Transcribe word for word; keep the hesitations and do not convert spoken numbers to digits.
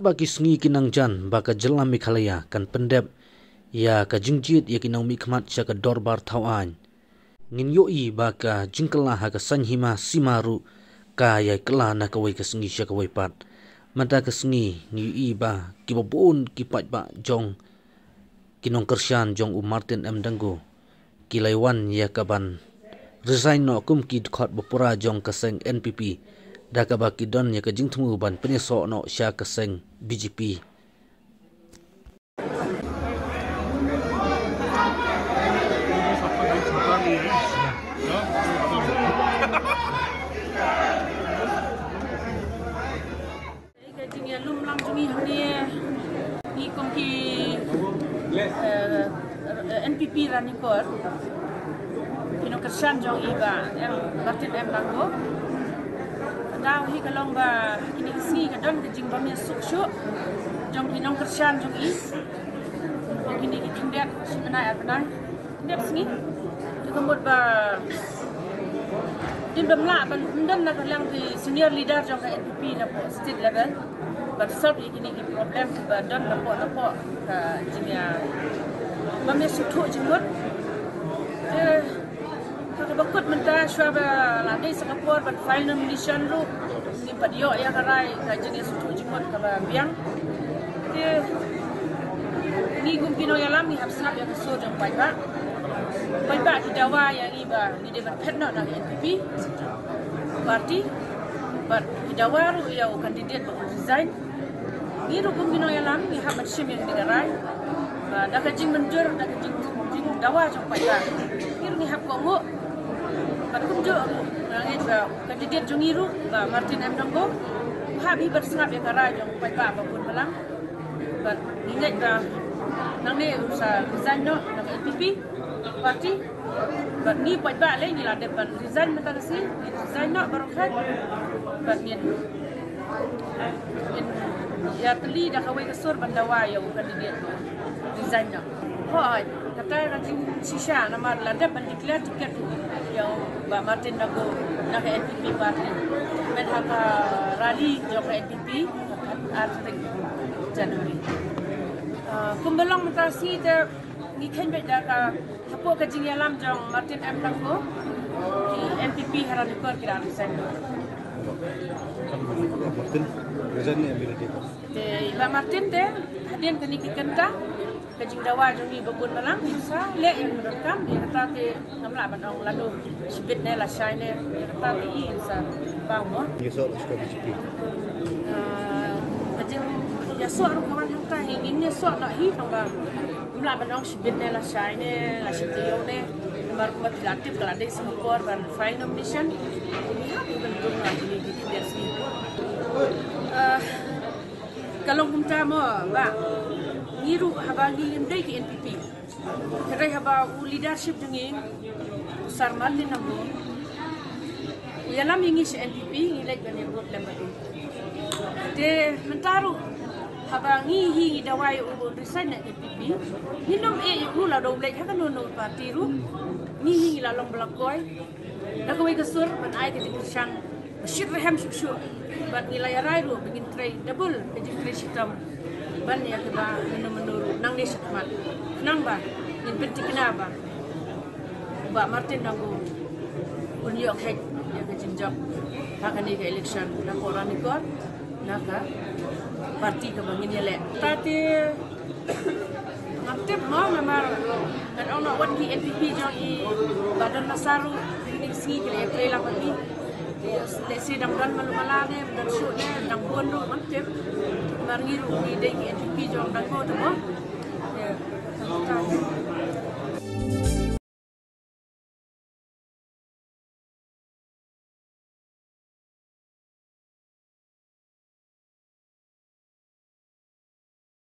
Ba ki sngi ki nang jan ba ka jylla Meghalaya kan pyndep ïa ka jingjied ïa ki nongmihkhmat sha ka dorbar thaw aiñ. Ngin ïohi ba ka jingkylla ha ka saiñ hima sima ruh ka ïai kylla na kawei ka sngi sha kawei pat. Mynta ka sngi ngi ïohi ba kiba bun ki paidbah jong ki nongkyrshan jong u Martin M Dango ki la wan ïa ka ban resign noh kum ki dkhot bapura jong ka seng N P P, da kaba ki don ïa ka jingthmu ban pynïasoh noh sha ka seng B J P. Ka jingïalum lang jong ngi hangne, ngi kum ki, eh, N P P Ranikor, ki nongkyrshan jong i Bah M, Martin M Dango. Daw hi ka long ba kine ki sngi ka don ka jingbym ïasuk shuh jong ki nongkyrshan jong i. Kine ki khyndiat shi bnai ar bnai. Dep sngi. Te ka mut ba dei bym lah ban ym don na ka liang ki senior leader jong ka N P P na poh state level ban solve ïa kine ki problem kiba don na poh na poh ka jingïa bym ïasuk shuh jingmut. Te ka kaba kut mynta shuwa ba la dei sa ka por ban file nomination ruh. Ngi pat ïoh ïa ka rai ka jingïasuk shuh jingmut kaba biang. Te ngi kum ki nongïalam ngi hap sngap ïa ka sur jong paidbah. Paidbah ki dawa ïa ngi ba ngi dei ban phet noh na ka N P P party. Bad ki dawa ruh ïa u candidate ba u resign. Ngi ruh kum ki nongïalam ngi hap ban shim ïa kane ka rai. Ba da ka jingmynjur, da ka jing, jingdawa jong paidbah, ngi ruh ngi hap kohnguh. Bad kumjuh ruh nga ngeit ba candidate jong ngi ruh, Bah Martin M Dango, u hap hi ban sngap ïa ka rai jong paidbah ba bun balang. Bad ngi ngeit ba nangne u sa resign noh na ka N P P party. Bad ngi paidbah lei ngi la dep ban resign mynta ka sngi, ngi resign noh baroh khat. Bad ngin, ngin ïatylli da kawei ka sur ban dawa ïa u candidate resign noh. Hooid, kata ka jingshisha namar la dep ban declare ticket ïa u Bah Martin Dango na ka N P P party. Mynta ha ka rally jong ka N P P ar tarik January. Ah, kumba long mynta ka sngi te ngi kheiñ beit da ka hapoh ka jingïalam jong Martin M Dango, ki N P P ha Ranikor ki la resign. Martin resign ne M P P? Te i Bah Martin te hadien kane ki kynta ka jingdawa jong ngi ba bun balang ngi sa leh ïa ka donkam, ïa kata te ngam lah ban ong lano shibit ne lashai ne, ïa kata te i sa bang mo. Ngi soh sha ka B J P. Ah, ka jingïasoh ruh ka wan hangta hi, ngin ïasoh noh hi tang ba ngam lah ban ong shibit ne lashai ne, la shi taïew ne. Namar kumba phi la tip ka la dei sa ka por ban file nomination. Ngi hap ban rung la kine ki khyndiat sngi. Ah, ka long kumta mo, Bah. Ngi ruh haba ngi ngim dei ki N P P, hynrei haba u leadership jong ngi, u Sir Martin Dango, u ïalam ïa ngi sha N P P, ngi leit ban ïa vote lem bad u. Te mynta ruh haba ngi hi ngi dawa ïa u ban resign na N P P, ngim ïohi ïa u la dei u leit ha kano kano party ruh. Ngi hi ngi la long ba la koi da kawei ka sur ban ai ka jingkyrshan ba shit rhem shuh shuh. Bad ngi la ïa rai ruh ba ngin trei double ka jingtrei shitom ban ïa kaba mynno mynno ruh nangne shakhmat, khnang ba ngin pynthikna ba Bah Martin Dango un ïoh kheit ïa ka jingjop ha kane ka election na ka Ranikor, na ka party kaba ngin ïaleh. Ta te ngam tip mo, namar ngan ong noh wat ki N P P jong i Bah Don Masa ruh kine ki sngi ki la ïa trei lang bad ngi. Lehse dang don malu mala ne, dang shuh ne, dang bun ruh ngam tip. Namar ngi ruh ngi dei ki N P P jong Dango te mo. Ïa, ta te.